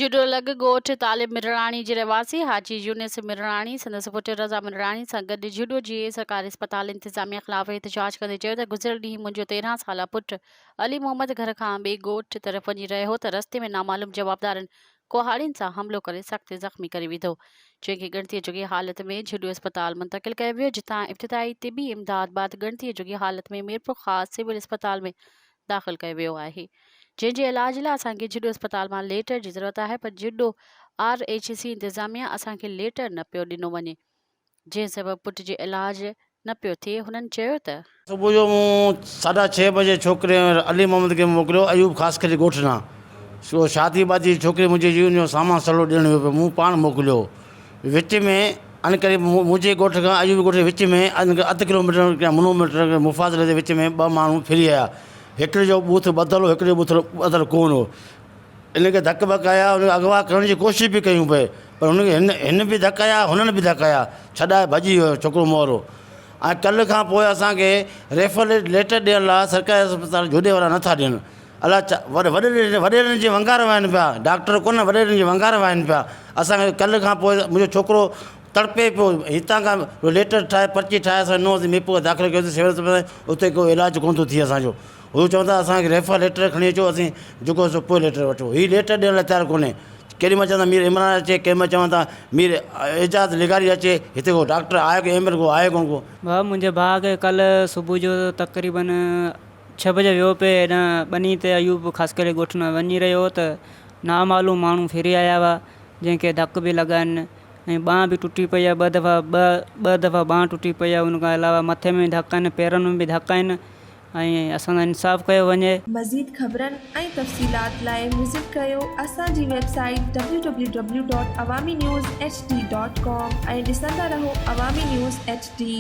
جهڏو لڳ ڳوٺ طالب مرڻاڻي جي رهواسي حاجي يونس مرڻاڻي سندس پٽ رضا مرڻاڻي سان گڏ جهڏو جي سرڪاري اسپتال انتظاميا خلاف احتجاج ڪندي چيو ته گذريل ڏينهن منهنجو 13 سالا پٽ علي محمد گهر کان ٻئي ڳوٺ طرف وڃي رهيو هو ته رستي ۾ نامعلوم جوابدارن ڪهاڙين سان حملو ڪري سخت زخمي ڪري وڌو جنهن کي ڳڻتي جوڳي حالت ۾ جهڏو اسپتال منتقل ڪيو ويو جتان ابتدائي طبي امداد بعد ڳڻتي جوڳي حالت ۾ ميرپورخاص سول اسپتال ۾ داخل ڪيو ويو آهي جنهن جي علاج لاء اسان کي جهڏو اسپتال مان ليٽر جي ضرورت آهي پر جهڏو آر ايڇ سي انتظاميا اسان کي ليٽر نه پيو ڏنو وڃي جنهن سبب پٽ جي علاج نه پيو ٿئي هنن چيو ته. صبح جو مون ساڍا ڇهه بجي ڇوڪري علي محمد کي موڪليو ايوب خاصخيلي ڳوٺ ڏانهن سو شادي بادي جي ڇوڪري منهنجي جي ان جو سامان سڙو ڏيڻ ويو پيو مون پاڻ موڪليو وچ ۾ عنقريب منهنجي ڳوٺ کان ايوبي ڳوٺ جي وچ ۾ اڌ ڪلو ميٽر يا منو ميٽر جي مفاصلي تي وچ ۾ ٻه ماڻهو ڦري آيا. هڪڙي جو ٻوٿ ٻڌل هو، هڪڙي جو ٻوٿ ٻڌل ڪونه هو. ان کي ڌڪ ٻڪ آيا، ان کي اغوا ڪرڻ جي ڪوشش به ڪيون پئي پر هن کي هن هن به ڌڪ آيا، هنن به ڌڪ آيا، ڇڏائي ڀڄي ويو ڇوڪرو مورو. ۽ ڪلهه کان پوء اسان کي ريفرل ليٽر ڏيڻ لاء سرڪاري اسپتال جهڏي وارا نٿا ڏين. الا ڇا وڏيرن وڏيرن جي ونگار وهن پيا ڊاڪٽر ڪونه وڏيرن جي ونگار وهن پيا اسان کي ڪلهه کان پوء منهنجو ڇوڪرو تڙپي پيو هتان کان ليٽر ٺاهي پرچي ٺاهي اسان نو ميپو کي داخل ڪيوسين سول اسپتال ۾ اتي ڪو علاج ڪونه ٿو ٿئي اسان جو هو چون ٿا اسان کي ريفر ليٽر کڻي اچو اسين جيڪو سو پوء ليٽر وٺو هي ليٽر ڏيڻ لاء تيار ڪونهي ڪيڏي مهل چون ٿا مير عمران اچي ڪنهن مهل چون ٿا مير اعجاز لغاري اچي هتي ڪو ڊاڪٽر آهي ڪو ايم ايل ڪو آهي ڪونه ڪو. ڀاء منهنجي ڀاء کي ڪلهه صبح جو تقريبن ڇهه بجي ويو پئي هيڏانهن ٻني تي ايوب خاصخيلي ڳوٺ ۾ وڃي رهيو هو ته نامعلوم ماڻهو ڦري آيا هئا جنهن کي ڌڪ به لڳا آهن ۽ ٻانهن به ٽٽي پئي آهي ٻه دفعا ٻه ٻه دفعا ٻانهن ٽٽي پئي آهي ان کان علاوه مٿي ۾ ڌڪ آهن پيرن ۾ به ڌڪ آهن ۽ اسان سان انصاف ڪيو وڃي. مزيد خبرن ۽ تفصيلات لاء وزٽ ڪريو اسان جي website W W W dot Awami news H D dot com ۽ ڏسندا رهو عوامي نيوز ايڇ ڊي.